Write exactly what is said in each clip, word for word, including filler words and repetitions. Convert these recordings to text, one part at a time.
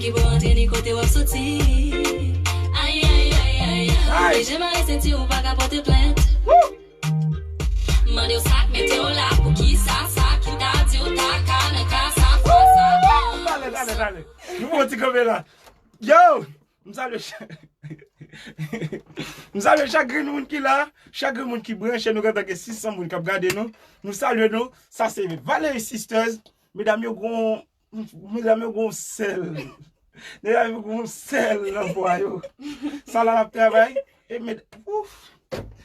Ki pou rantre ni kote w ap soti. Ay, ay, ay, ay, ay. Ay. Oblije mare senti w pa ka pote plent. Mande w sa k mete w la, pou ki sa, sa ki ta di w ta ka nan ka sa, fwa sa. Woo! Talè, talè, talè. Nou pran yon ti kanpe la. Yo! M salye cha-, m salye chak grenn moun ki la, chak grenn moun ki branche, nou gentan gen sis san moun k ap gade nou. Nou salye nou. Sa se Valery Sisters. Medam yo gon, medam yo gon sèl. Medam yo gon sèl nan vwa yo. Sa la n ap travay. E med-, ouf.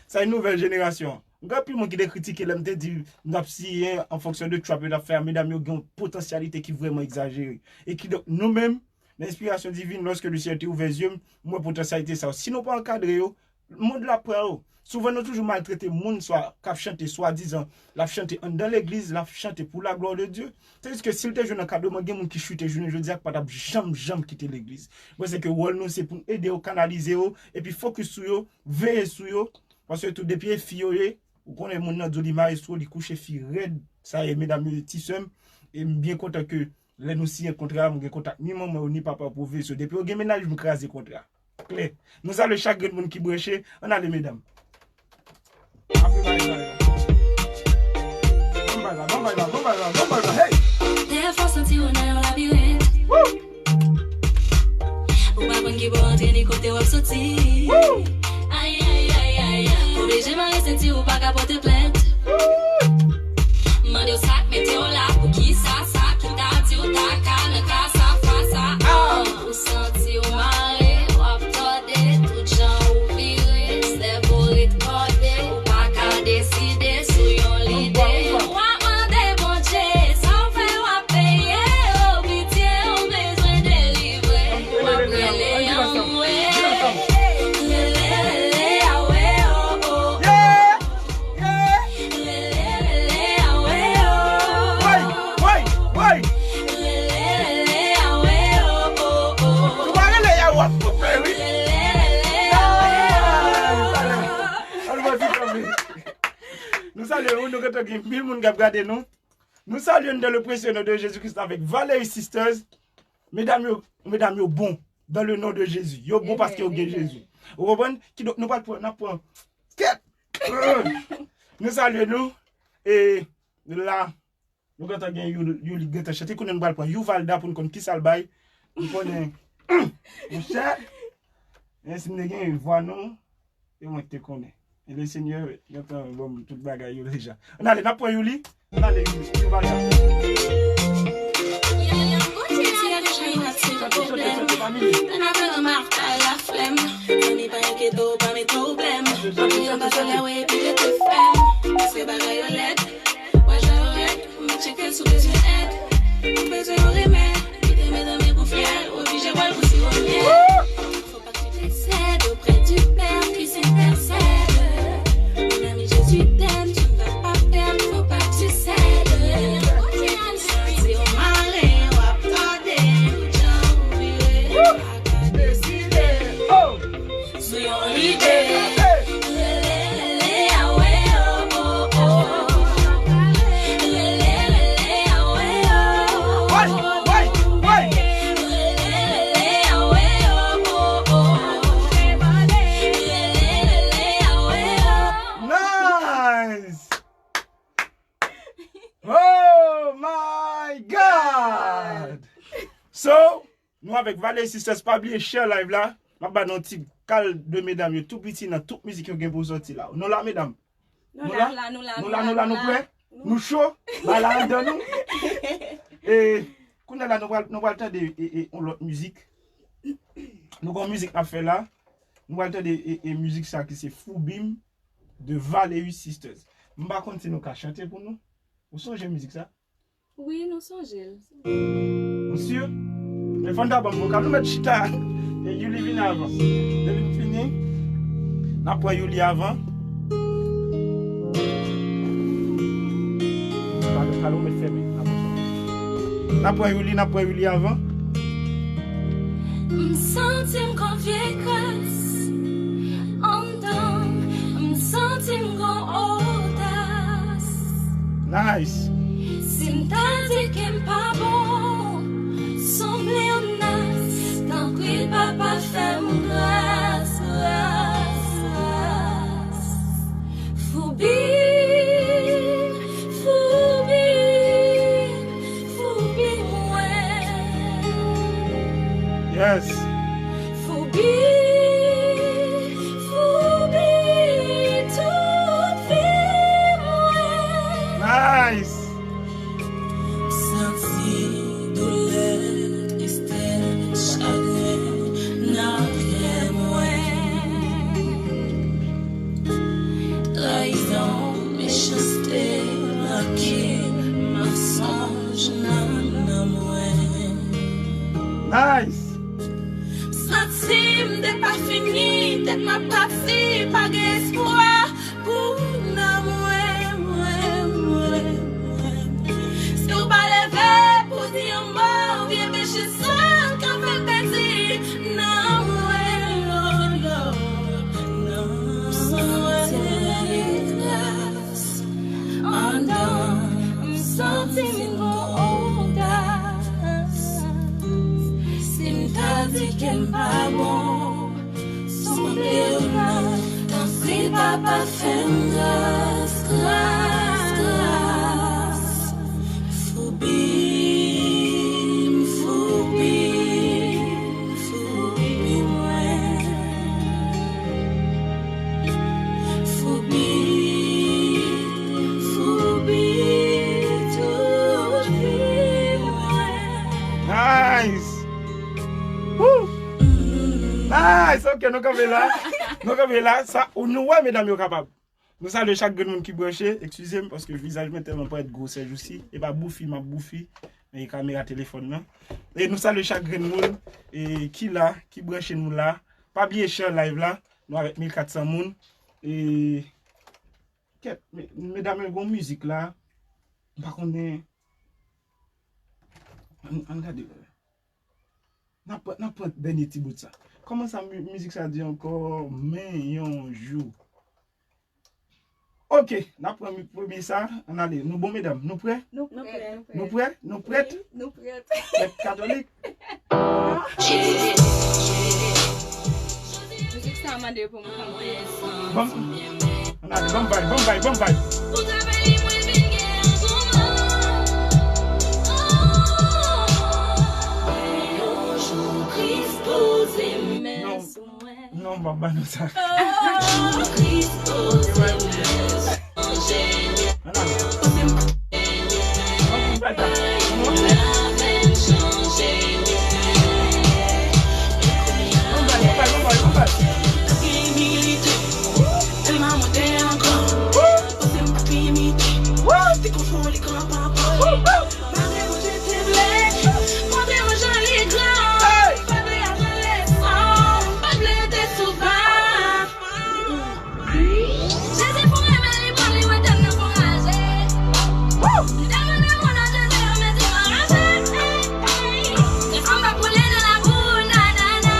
Sa yon nouvèl jenerasyon. M gen anpil moun ki te kritike lè m te di m t ap siyen an fonksyon de trap yo t ap fè a. Medam yo gen yon potansyalite ki vrèman egzajere. E kidonk, nou menm, nan enspirasyon divin, lorsque le ciel te ouvert yeux m, m wè potansyalite sa yo. Si nou pa ankadre yo, mond la pran yo. Souvan nou toujou maltrete moun swa k ap chante swadizan l ap chante anndan legliz, l ap chante pour la gloire de Dieu. Tandiske si l te jwenn ankadreman, gen moun ki chute jounen jodi a k pa t ap janm, janm kite legliz. Mwen se ke wòl nou se pou n ede yo, kanalize yo, epi fokis sou yo, veye sou yo. Paske tou depi e fi yo ye, ou konnen moun nan di w li mare sou yo, li kouche fi rèd. Sa ye, medam yo, ti sè m. E m byen kontan ke lè nou siyen kontra a, m gen kontak ni manman yo, ni papa yo pou veye sou yo. Depi yo gen mennaj, m kraze kontra. Klè. Nou salye chak grenn moun ki branche. Ann ale, medam. Ape bay la. Bon bay la, bon bay la, bon bay la, bon bay la. Hey! Dèfwa w santi w nan yon labirent. Woo! Ou pa konn ki bò w antre ni kote w ap soti. Woo! Ay, ay, ay, ay, ay. Oblije mare senti w pa ka pote plent. Woo! Mande w sa k mete w la, pou ki sa, sa ki ta di w ta ka nan ka sa, fwa sa. Ah! Ou santi w mare, w ap tòde, tout jan ou vire, sèvo ret kòde, ou pa ka deside sou yon lide. W ap mande Bondye, sa w fè w ap peye, o pitye, ou bezwen delivre, w ap rele anmwe. Lele, lele, awe, o, o. Yeah! Woy, woy, woy. Ou pa rele ya w ap koupe, wi. Ann pran ti kanpe. Nou salye nou, nou gentan gen mil moun k ap gade nou. Nou salye nou dans le précieux nom de Jésus-Christ avec Valery Sisters. Medam yo, medam yo bon. Dans le nom de Jésus. Yo bon paske yo gen Jezi. Ou konprann? Kidonk, nou pral pran, n ap pran. Kèt! Nou salye nou. E la, nou gentan gen Youli, Youli gentan chante. Kounye a nou pral pran Youvalda pou n konn kisa l bay. Nou konnen. Monchè. E si m te gen vwa nou, e mwen ki te konnen. E Lesenyè gentan ban m tout bagay yo deja. Ann ale, n ap pran Youli. Ann ale, Youli. Youli, va la. Chante, chante, chante, pa mili. Ann ale, Martha, la flemme. Zanmi, pa enkyete w, pa met pwoblèm. Anpil anba solèy, wi, epi rete fèm. Paske bagay yo lèd, wè jan yo rèd. Mwen tcheke l si w bezwen èd. Ou bezwen yon remèd. Kite medam yo pou fyèl. Ou oblije bwè l pou siwo myèl. Faut pas que tu décèdes auprès du Père qui s'intercède. Mon ami, Jésus t'aime, tu ne vas pas perdre, faut pas que tu cèdes. Santi w mare, w ap tòde, tout jan ou vire, ou pa ka deside. Sou yon lide. Lele, lele, awe, o, o, o. Lele, lele, awe, o, o, o. Woy, woy, woy. Lele, lele, awe, o, o, o. Lele, lele, awe, o. Nice! Oh my God! So, nou avèk Valery Sisters, pa bliye share live la. M ap ba nou ti kal de medam yo tou piti nan tout mizik yo gen pou sòti la. Nou la, medam? Nou la, nou la, nou la, nou prè? Nou cho? Bagay la anndan nou? E kounye a la, nou pral, nou pral tande, e, e, yon lòt mizik. Nou gon mizik n ap fè la. Nou pral tande, e, e, mizik sa ki se Foubim de Valery Sisters. M pa konn si nou ka chante pou nou. Ou sonje mizik sa? Wi, nou sonje l. Nou si? Men fò n ta ban m vokal. Nou mèt chita. E Youli vin avan. Depi m fini, n ap pran Youli avan. Pale, pale, ou mèt fèmen. N ap pran Youli, n ap pran Youli avan. M santi m kon vye kras. Anndan m, m santi m gon odas. Nice. Si m ta di ke m pa bon, sanble yon nas. Yes. Foubi, foubi, tout vi mwen. Nice. Santi doulè, tristès, chagren nan kè mwen. Trayizon, mechanste, manke, mansonj nan nanm mwen. Nice. Santi m depafini, tèt m ap pati, pa gen espwa pou nanm mwen, mwen, mwen, mwen. Si w pa leve pou di yon mo, oubyen peche sal k ap fè pèdi nanm mwen, lo, lo, nanm mwen. Andan m santi m gon odas. Si m ta di ke m pa bon, sonde w nan, tanpri papa fè m gras, gras, gras. Foubi m, foubi m, foubi mwen. Foubi, foubi, tout vi mwen. Nice. Woo. Nice. Ok, nou kanpe la. Nou kanpe la. Sa, nou wè medam yo kapab. Nou salye chak grenn moun ki branche. Eskize m paske vizaj mwen tèlman parèt gwo sèjousi. E pa boufi, m ap boufi. E kamera telefòn nan. E nou salye chak grenn moun e ki la, ki branche nou la. Pa bliye share live la. Nou avèk mil kat san moun. E kèt, me- medam yo gon mizik la. M pa konnen. Ann, ann gade. N ap pran, n ap pran dènye ti bout sa. Kòman sa mi- mizik sa di ankò? Men yon jou. Ok, n ap pran mi- premye sa. Ann ale. Nou bon, medam? Nou prè? Nou prè, nou prè. Nou prè? Nou prèt? Wi, nou prèt. Prèt katolik? Mizik sa mande pou m kanpe. Ban m, ann ale, ban m vibe, ban m vibe, ban m vibe. Pou travay li mwen vin gen angouman. Oh, yon jou Kris poze men sou mwen. Non, m p ap ba nou sa. Yon jou Kris poze men sou mwen. Ann ale. Ban m vibe la. Ban m vibe, ban m vibe, ban m vibe. Jezi pou renmen li pa li wete m nan fon raje. M tèlman damou nan Jezi yo mete m anraje. Ey, ey. Desanm pa koule nan labou, nanana.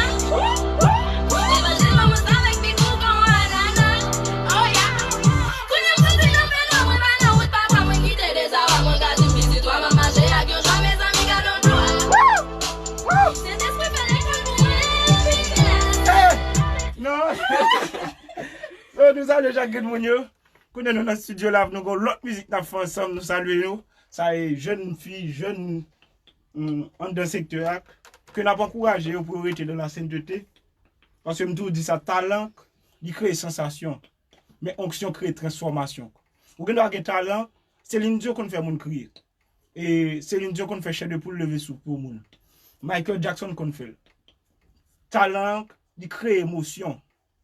Levanjil mwen monte avèk bigou kon anana. Oh yeah. Kounye m santi nan peno, mwen pa nan wout papa, mwen kite dezaba, mwen ka di m pitit wa, m ap mache ak yon jwa, mezanmi gad on glwa. Sentespri fè lekòl pou mwen, vin fè. Non. So, nou salye chak grenn moun yo. Kounye a nou nan estidyo la, nou gon lòt mizik n ap fè ansanm, nou salye nou. Sa e jèn fi, jèn mm, anndan sektè a, ke n ap ankouraje yo pou yo rete nan la sentete. Paske m toujou di sa, talan, li kreye sansasyon. Men onksyon kreye transfòmasyon. Ou gen dwa gen talan, Celine Dion konn fè moun kriye. E Celine Dion konn fè chè de poul leve sou po moun. Michael Jackson konn fè l. Talan, li kreye emosyon.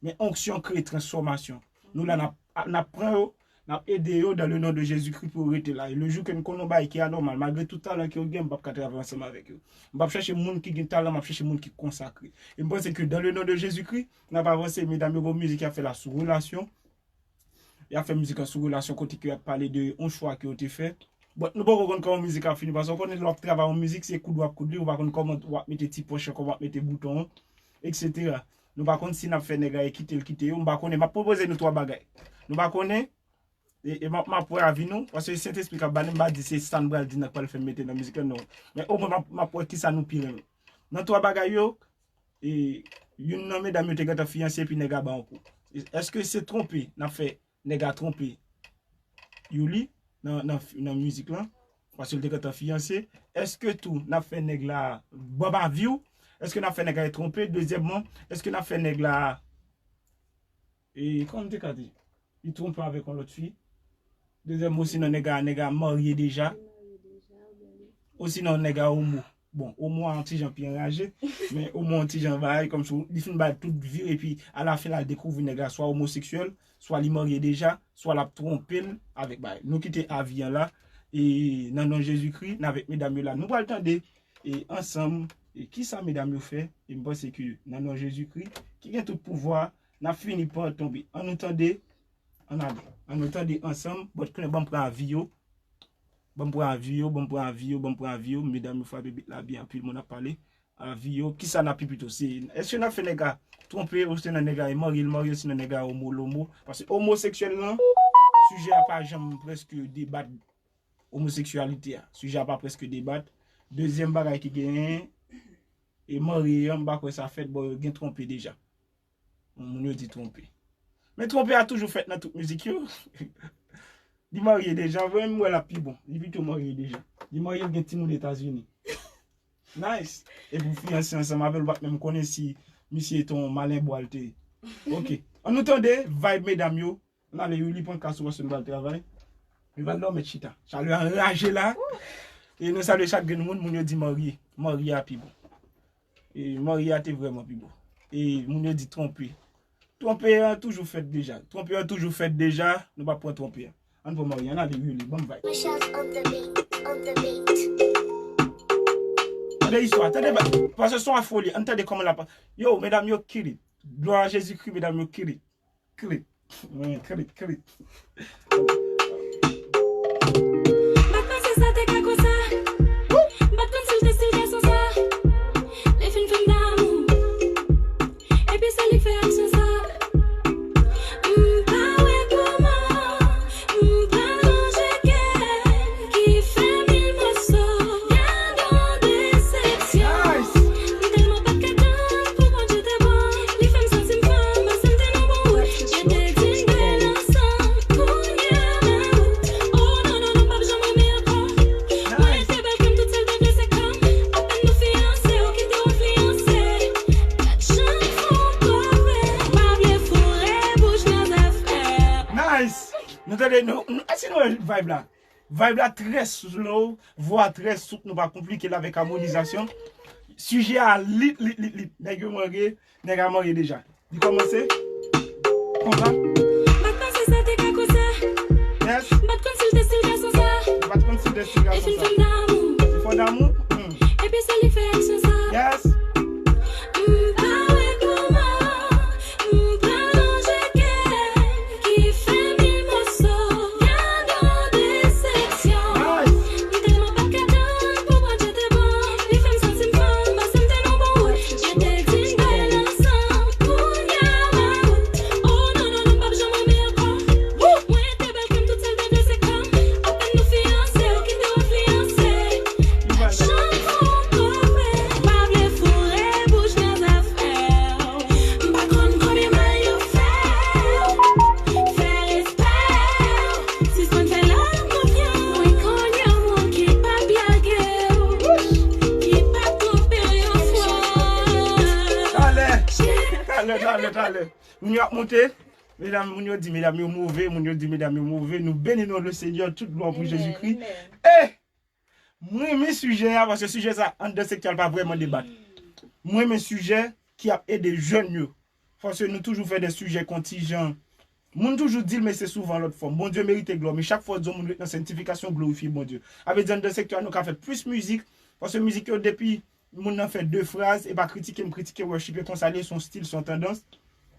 Men onksyon kreye transfòmasyon. Nou la n ap, n ap pran yo, n ap ede yo dans le nom de Jésus-Christ pou yo rete la. E le jou ke m konnen yon bagay ki anòmal, malgre tout talan ke yo gen, m p ap ka travay ansanm avèk yo. M p ap chèche moun ki gen talan, m ap chèche moun ki konsakre. E m panse ke dans le nom de Jésus-Christ, n ap avanse. Medam yo gon mizik y ap fè la sou relasyon. Y ap fè mizik la sou relasyon kote ke y ap pale de yon chwa ke yo te fè. But nou poko konn kòman mizik la ap fini, paske w konnen lè w ap travay yon mizik, se koud w ap koud li, ou pa konn kòman w ap mete ti pòch, kòman w ap mete bouton an, et cetera. Nou pa konn si n ap fè nèg la e kite l kite yo, m pa konnen. M ap pwopoze nou twa bagay. Nou pa konnen, e, e m ap, m ap wè avi nou, paske Sentespri k ap ba nou, m pa di se sa n pral di nan k pral fè m mete nan mizik la, non. Men omwen m ap, m ap wè kisa nou pi renmen. Nan twa bagay yo, e, youn nan medam yo te gentan fiyanse epi nèg la ba yon kou. Èske se twonpe n ap fè nèg la twonpe Youli nan, nan, nan mizik lan? Paske l te gentan fiyanse. Èske tou n ap fè nèg la ban m avi w? Èske n ap fè nèg la twonpe? Dezyèmman, èske n ap fè nèg la, e, kòman m te ka di? Li twonpe avèk yon lòt fi. Dezyèmman, osinon nèg la, nèg la marye deja. Osinon nèg la omo. Bon, omo a yon ti jan pi anraje, men omo yon ti jan bagay, kòmsi li fin bay tout vire, epi alafen la dekouvri nèg la swa omoseksyèl, swa li marye deja, swa l ap twonpe l avèk bagay. Nou kite avi an la, e nan non Jezikri, n avèk medam yo la. Nou pral tande, e ansanm, e kisa medam yo fè, e m panse ke nan non Jezikri, ki gen tout pouvwa, n ap fini pa tonbe. Ann nou tande, ann ale. Ann nou tande ansanm, but kounye a ban m pran avi yo. Ban m pran avi yo, ban m pran avi yo, ban m pran avi yo. Medam yo frape bit la byen, anpil moun ap pale. Avi yo, kisa n ap pi pito? Se, èske n ap fè nèg la twonpe, osinon nèg la e marye, l marye, osinon nèg la omo, l omo? Paske omoseksyèl lan, sijè a pa janm prèske debat omoseksyalite a. Sijè a pa prèske debat. Dezyèm bagay ki genyen, e marye an, m pa kwè sa fèt, bon, yo gen twonpe deja. Moun yo di twonpe. Men twonpe a toujou fèt nan tout mizik yo. Li marye deja, vre, m wè l ap pi bon. Li pito marye deja. Li marye, l gen timoun Etazini. Nice. E pou fiyanse ansanm avè l, ou pa t menm konnen si misye te yon malen bwa l te ye. Ok. Ann nou tande vibe medam yo. Ann ale, Youli, pran kas ou paske nou pral travay. Rivaldo, mèt chita. Chalè anraje la. E nou salye chak grenn moun, moun yo di marye. Marye a pi bon. E marye a te vrèman pi bon. E moun yo di twonpe. Twonpe an toujou fèt deja. Twonpe an toujou fèt deja. Nou pa pran twonpe an. Ann pran marye, ann ale, Youli, ban m vibe. Tande istwa, tande ba-, paske son a foli. Ann tande kòman l ap, yo, medam yo kill it. Glwa a Jezikri, medam yo kill it. Kill it. Wi, kill it, kill it. M pa t panse sa te ka konsa. M pa t konn si l te stil gason sa. Li fin fè m damou. Epi se li k fè aksyon sa. M pa wè kòman m pral ranje kè ki fè mil mòso. Gad on desepsyon. Nice. M tèlman pa t ka tann pou Bondye te bon. Li fè m santi m fanm, paske m te nan bon wout. Yo te di m bèl ansanm, kounye a mawout. Oh non, non, non, m p ap janm renmen ankò. Mwen te bèl kòm tout sèl te vle se kòm. Apèn nou fiyanse, ou kite w fiyanse. Gad jan m fè w twonpe. M pa vle foure bouch nan zafè. Nice! Nou tande, nou, nou, èske nou wè vibe la? Vibe la trè slow, vwa trè sout, nou pa konplike l avèk amonizasyon. Sijè a lit, lit, lit, lit. Nèg yo marye, nèg la marye deja. Li kòmanse konsa. M pa t panse sa te ka konsa. Yes. M pa t konn si l te stil gason sa. M pa t konn si l te stil gason sa. Li fin fè m damou. Li fè w damou? Hmm. Epi se li k fè aksyon sa. Yes. M pa wè kòman m pral ranje kè ki fè mil mòso. Gad on desepsyon. Nice. M tèlman pa t ka tann pou Bondye te bon. Li fè m santi m fanm, paske m te nan bon wout. Yo te di m bèl ansanm, kounye a mawout. Oh non, non, non, m p ap janm renmen ankò. Mwen te bèl kòm tout sèl te vle se kòm. Apèn nou fiyanse, ou kite w fiyanse. Gad jan m fè w twonpe. M pa vle foure bouch nan zafè w. M pa konn konbyen mal yo fè w. Fè respè w. Sispann fè lòm konfyans. Mwen konn yon moun ki p ap lage w, ki p ap twonpe w yon fwa. Talè, talè, talè, talè. Moun yo ap monte. Medam, moun yo di medam yo move, moun yo di medam yo move. Nou beni non le Senyè, tout glwa pou Jezikri. Amen. E! M renmen sijè a, paske sijè sa anndan sektè a pa vrèman debat. M renmen sijè ki ap ede jèn yo. Paske nou toujou fè de sijè kontijan. Moun toujou di l, men se souvan lòt fòm. Bondye merite glwa, men chak fwa w di yon moun ret nan sanntifikasyon, glorifye Bondye. A vle di anndan sektè a nou ka fè plis mizik, paske mizik yo depi moun nan fè de fraz, e pa kritike m kritike worship, e konsa l ye, se yon stil, se yon tandans.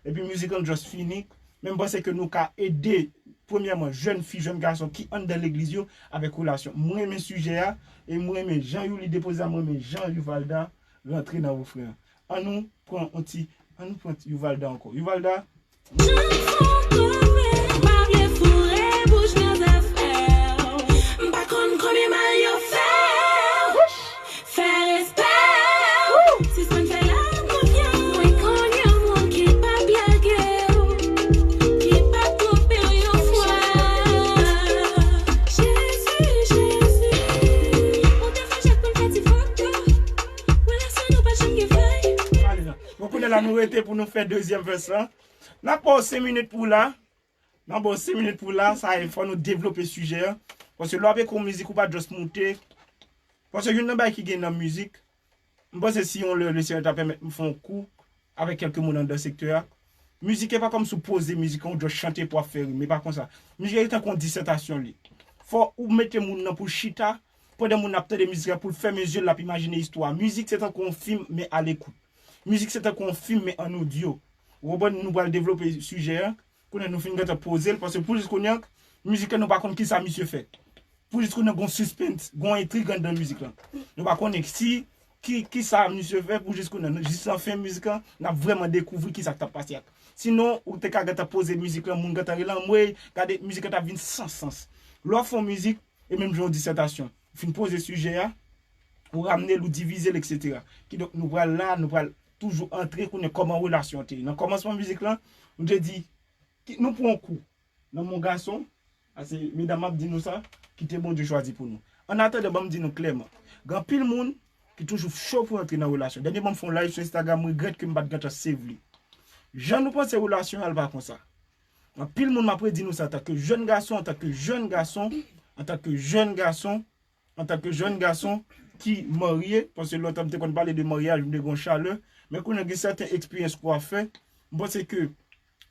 Epi mizik lan just fini. Men m panse ke nou ka ede, premyèman, jèn fi, jèn gason ki anndan legliz yo avèk relasyon. Mwen renmen sijè a, e mwen renmen jan Youli depoze a, mwen renmen jan Youvalda rantre nan refren an. Ann nou pran yon ti, ann nou pran Youvalda ankò. Youvalda. Jan m fè w twonpe, m pa vle foure bouch nan zafè w. M pa konn konbyen mal yo fè w. Fè respè w. Sispann fè lòm konfyans. Mwen konn yon moun ki p ap lage w, ki p ap twonpe w yon fwa. Jezi, Jezi, ou te fè chak moun fè ti fòk yo. Relasyon nou pa t janm gen fay. La nou rete pou nou fè dezyèm vès lan. N ap ba w senk minit pou w la. N ap ba w senk minit pou w la. Sa e fò nou devlope sijè a. Paske lè w ap ekri yon mizik, ou pa just moute. Paske youn nan bagay ki gen nan mizik, m panse si yon lè Lesenyè ta pèmèt m fè yon kou avèk kèlke moun anndan sektè a, mizik e pa kòmsi w poze mizik lan, ou just chante pou w ap fè rim. E pa konsa. Mizik e tankou yon disètasyon li. Fò ou mete moun nan pou l chita, pandan moun nan ap tande mizik la, pou l fèmen zye l, l ap imajine istwa a. Mizik se tankou yon fim, men alekout. Mizik se tankou yon fim, men an odyo. Ou konprann? Nou pral devlope sijè a. Kounye a nou fin gentan poze l, paske pou jis kounye a, mizik la nou pa konn kisa misye fè. Pou jis kounye a, gon sispens, gon entrig anndan mizik lan. Nou pa konnen si, ki, kisa misye fè pou jis kounye a. Nou, jis nan fen mizik lan, n ap vrèman dekouvri kisa k t ap pase ak. Sinon, ou te ka gentan poze mizik lan, moun gentan rele anmwey, gade, mizik lan t ap vin san sans. Lè w ap fè yon mizik, e menm jan yon disètasyon. Ou fin poze sijè a, ou ramne l, ou divize l, etsetera. Kidonk, nou pral la, nou pral toujou antre konnen kòman relasyon an te ye. Nan kòmansman mizik lan, nou te di, ki, nou pran yon kou nan men yon gason, a se medam m ap di nou sa, kite Bondye chwazi pou nou. Annatandan, ban m di nou klèman, gen anpil moun ki toujou cho pou antre nan relasyon. Dènyèman, m fè yon live sou Instagram, m regrèt ke m pa t gentan save li. Jan nou panse relasyon an, l pa konsa. Anpil moun, m ap redi nou sa, antanke jèn gason, antanke jèn gason, antanke jèn gason, antanke jèn gason ki marye, paske lontan m te konn pale de maryaj, m te gen yon chalè, men kounye a gen sèten eksperyans ke w ap fè, m panse ke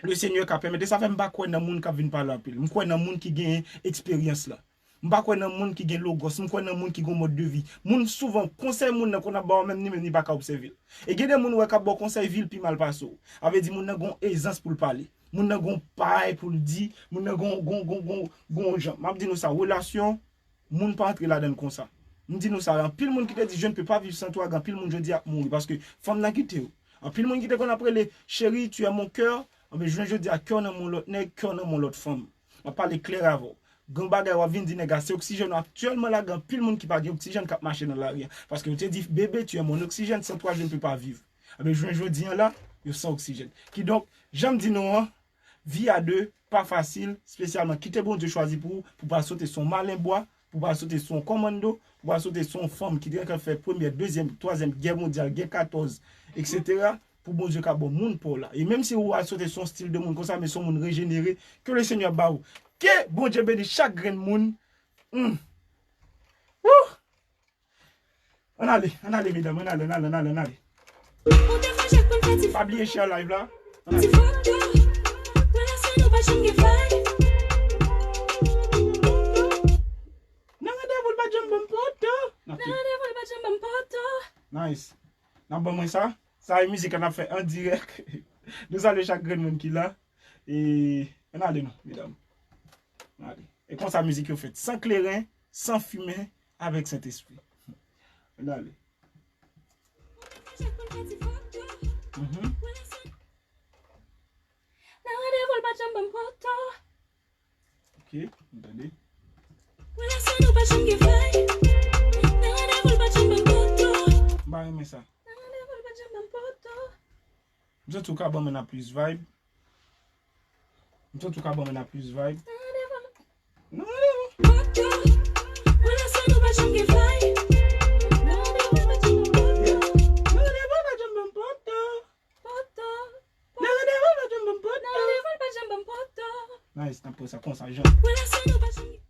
Lesenyè ka pèmèt, e sa fè m pa kwè nan moun k ap vin pale anpil. M kwè nan moun ki gen eksperyans la. M pa kwè nan moun ki gen logos, m kwè nan moun ki gen yon mòd de vi. Moun souvan, konsèy moun nan konn ap ba w menm li menm li pa ka obsève l. E gen de moun ou wè k ap ba w konsèy, vi l pi mal pase w. Sa vle di moun nan gen yon ezans pou l pale. Moun nan gen yon pay pou l di, moun nan gen yon, gen yon, gen yon, gen yon, gen yon jan. M ap di nou sa, relasyon, moun pa antre ladan l konsa. M di nou sa, anpil moun ki te di, je ne peux pas vivre sans toi, gen anpil moun jodi a ap mouri paske fanm nan kite yo. Anpil moun ki te konn ap rele, chérie, tu es mon cœur, anben jounen jodi a, kè w nan men yon lòt nèg, kè w nan men yon lòt fanm. M ap pale klè avè w. Gen yon bagay w ap vin di nèg la, se oksijèn ou aktyèlman la, gen anpil moun ki pa gen oksijèn k ap mache nan lari a. Paske yo te di, bébé, tu es mon oxygène, sans toi, je ne peux pas vivre. Anben jounen jodi a la, yo san oksijèn. Kidonk, jan m di nou an, vi a de pa fasil, espesyalman kite Bondye chwazi pou ou, pou w pa sote sou yon malenbwa, pou w pa sote sou yon kòmanndo, pou w pa sote sou yon fanm ki te gentan fè premyè, dezyèm, twazyèm gè mondyal, gè katòz, etsetera, pou Bondye ka ba w moun pa w la. E menm si ou al sote sou yon stil de moun konsa, men se yon moun rejenere, ke Lesenyè ba ou. Ke Bondye beni chak grenn moun. Hmm. Wouh! Ann ale, ann ale, medam, ann ale, ann ale, ann ale, ann ale. Pa bliye share live la. Ann ale. Nan randevou l pa janm ban m poto. N ap fè. Nan randevou l pa janm ban m poto. Nice. N ap ban mwen sa. Sa e mizik la n ap fè an dirèk. Nou salye chak grenn moun ki la. E ann ale non, medam. Ann ale. E konsa mizik yo fèt. San kleren, san fimen, avèk Sentespri. Ann ale. Mhm. Nan randevou l pa t janm ban m poto. Ok, m tande. Relasyon nou pa t janm gen fay. Nan randevou l pa t janm ban m poto. M pa renmen sa. Nan randevou l pa t janm ban m poto. M santi w ka ban mwen nan plis vibe. M santi w ka ban mwen nan plis vibe. Nan randevou. Poto. Relasyon nou pa t janm gen fay. Nan randevou l pa t janm ban m poto. Nan randevou l pa t janm ban m poto. Poto. Nan randevou l pa t janm ban m poto. Nan randevou l pa t janm ban m poto. Nice, n ap pran sa konsa, jan. Relasyon nou pa t janm gen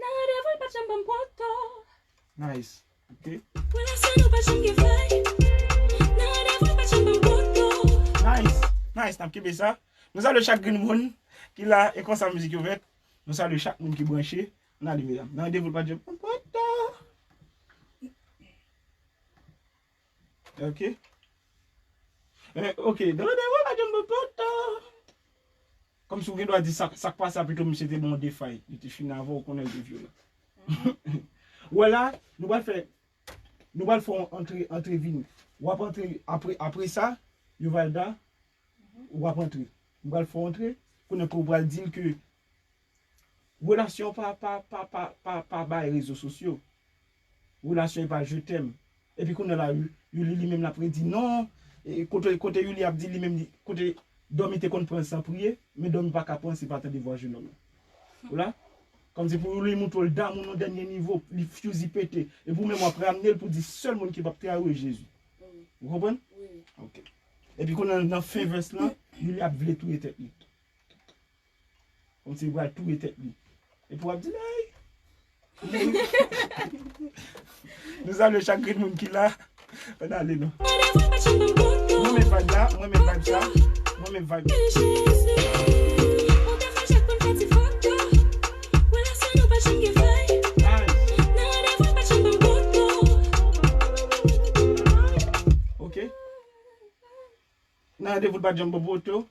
Nan randevou l pa t janm ban m poto. Nice. Ok. Relasyon nou pa t janm gen fay. Nan randevou l pa t janm ban m poto. Nice. Nice, n ap kenbe sa. Nou salye chak grenn moun ki la, e konsa mizik yo fèt. Nou salye chak moun ki branche. Ann ale, medam. Nan randevou l pa t janm ban m poto. Ok. Eh, ok. Nan randevou l pa t janm ban m poto. Kòmsi w gen dwa di sa, sa k pase a pito misye te ba w defay. Li te fini avè w, ou konnen l te vyolan. Wè la, nou pral fè, nou pral fè yon antre, antre vini. W ap antre apre, apre sa, Yovalda, w ap antre. M pral fè w antre, konnen ke w pral di l ke relasyon pa, pa, pa, pa, pa, pa bay rezo sosyo. Relasyon e pa je t'aime. Epi kounye a la, Yu-, Youli li menm l ap redi non. E kote, kote Youli ap di li menm, li, kote dòmi te konn pran l san priye, men dòmi pa ka pran l si l pa tande vwa jenòm nan. Ou la? Kòmsi pou Youli montre w l damou nan dènye nivo, li fyouzi pete. Epi ou menm w ap ramne l pou di sèl moun ki p ap trayi w e Jezi. Wi. Ou konprann? Wi. Ok. Epi kounye a nan fen vès lan, Julie ap vle touye tèt li. Kòmsi li pral touye tèt li. Epi w ap di l, ay! Nou salye chak grenn moun ki la. Ann ale non. Mwen renmen vibe la, mwen renmen vibe sa. Mwen renmen vibe. Nice. Ok. Nan randevou l pa t janm bon poto.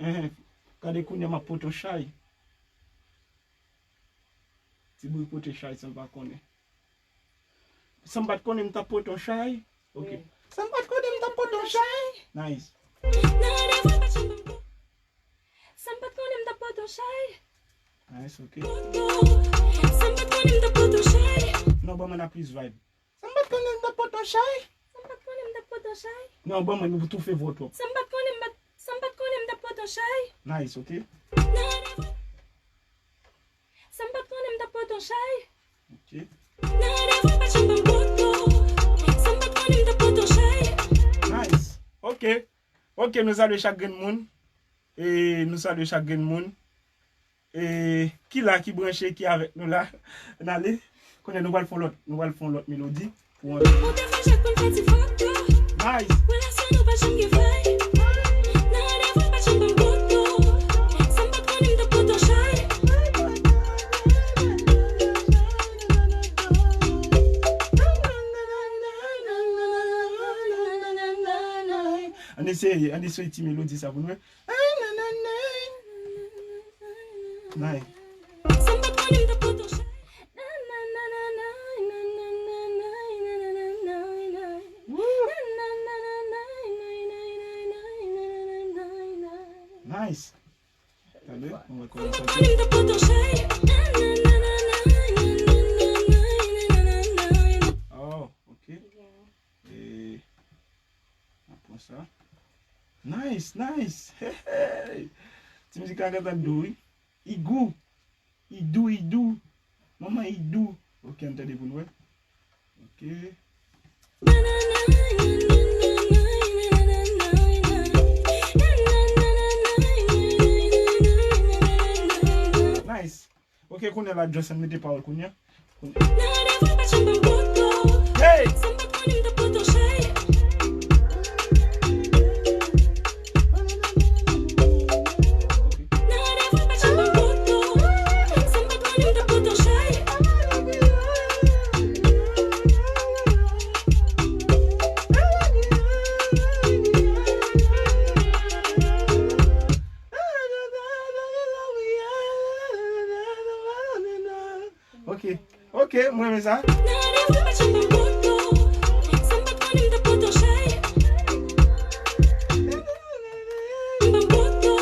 Enhen. Gade kounye a m ap pote yon chay. Ti bri pote chay san l pa konnen. San m pa t konnen m t ap pote yon chay. Ok. Wi. San m pa t konnen m t ap pote yon chay. Nice. San m pa t konnen m t ap pote yon chay. Nice, ok. San m pa t konnen m t ap pote yon chay. Non, ban mwen la plis vibe. San m pa t konnen m t ap pote yon chay. San m pa t konnen m t ap pote yon chay. Non, ban mwen, nou toufe vwa w twòp. San m pa t konnen m pa t, san m pa t konnen m t ap pote yon chay. Nice, ok. San m pa t konnen m t ap pote yon chay. Ok. Nice. Ok. Ok, nou salye chak grenn moun. E nou salye chak grenn moun. E ki la, ki branche, ki avèk nou la. N ale. Kounye a nou pral fè yon lòt, nou pral fè yon lòt melodi pou antre. Nice. Ann eseye, ann eseye ti melodi sa pou nou wè. Nay. Woo. Nice. Tande, nou wè kòman sa fè. Oh, ok. E, n ap pran sa. Nice, nice. Hey, hey. Ti mizik la gentan dou, wi. Igou. Idou, idou. Manman idou. Ok, ann tande pou n wè. Ok. Nice. Ok, kounye a la, just ann mete pawòl kounye a. Hey! Ok, ok, mwen renmen sa.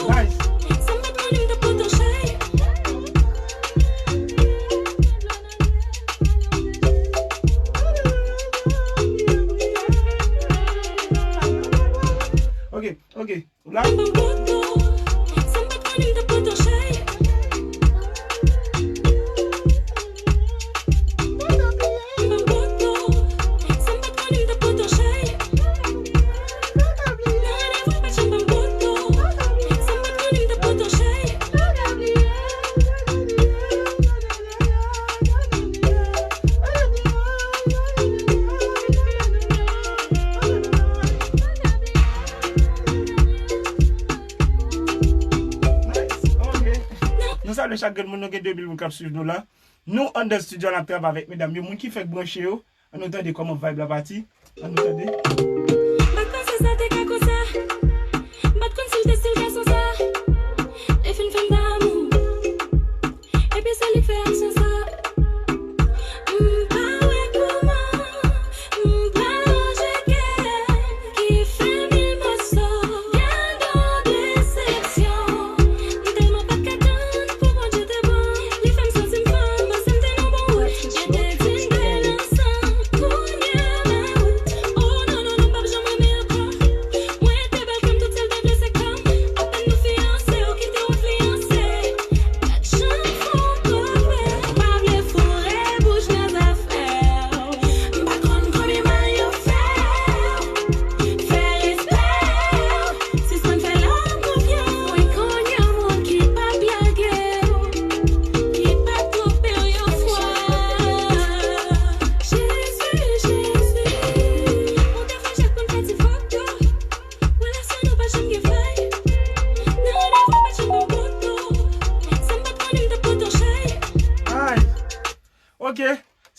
Nice. Ok, ok. Ou la? Nice. Ok. Nou salye chak grenn moun, nou gen de mil moun k ap swiv nou la. Nou anndan estidyo a, n ap travay avèk medam yo. Moun ki fèk branche yo, ann nou tande kòman vibe la pati. Ann nou tande. M pa t panse sa te ka konsa. M pa t konn si l te stil gason sa. Li fin fè m damou. Epi se li k fè aksyon sa. M pa wè kòman m pral ranje kè ki fè mil mòso. Gadon desepsyon. M tèlman pa t ka tann pou Bondye te bon. Li fè m santi m fanm, panse m te nan bon wout. Yo te di m bèl ansanm, kounye a m a wout. Oh non, non, non, m p ap janm renmen l ankò.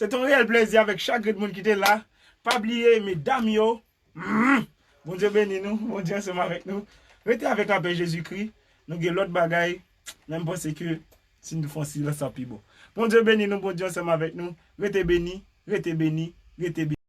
Se te yon reyèl plezi avèk chak grenn moun ki te la. Pa bliye, medam yo, mm, Bondye beni nou, Bondye ansanm avèk nou. Rete avèk lapè Jezikri. Nou gen lòt bagay, men m panse ke si nou fè yon silans, sa pi bon. Bondye beni nou, Bondye ansanm avèk nou. Rete beni, rete beni, rete beni.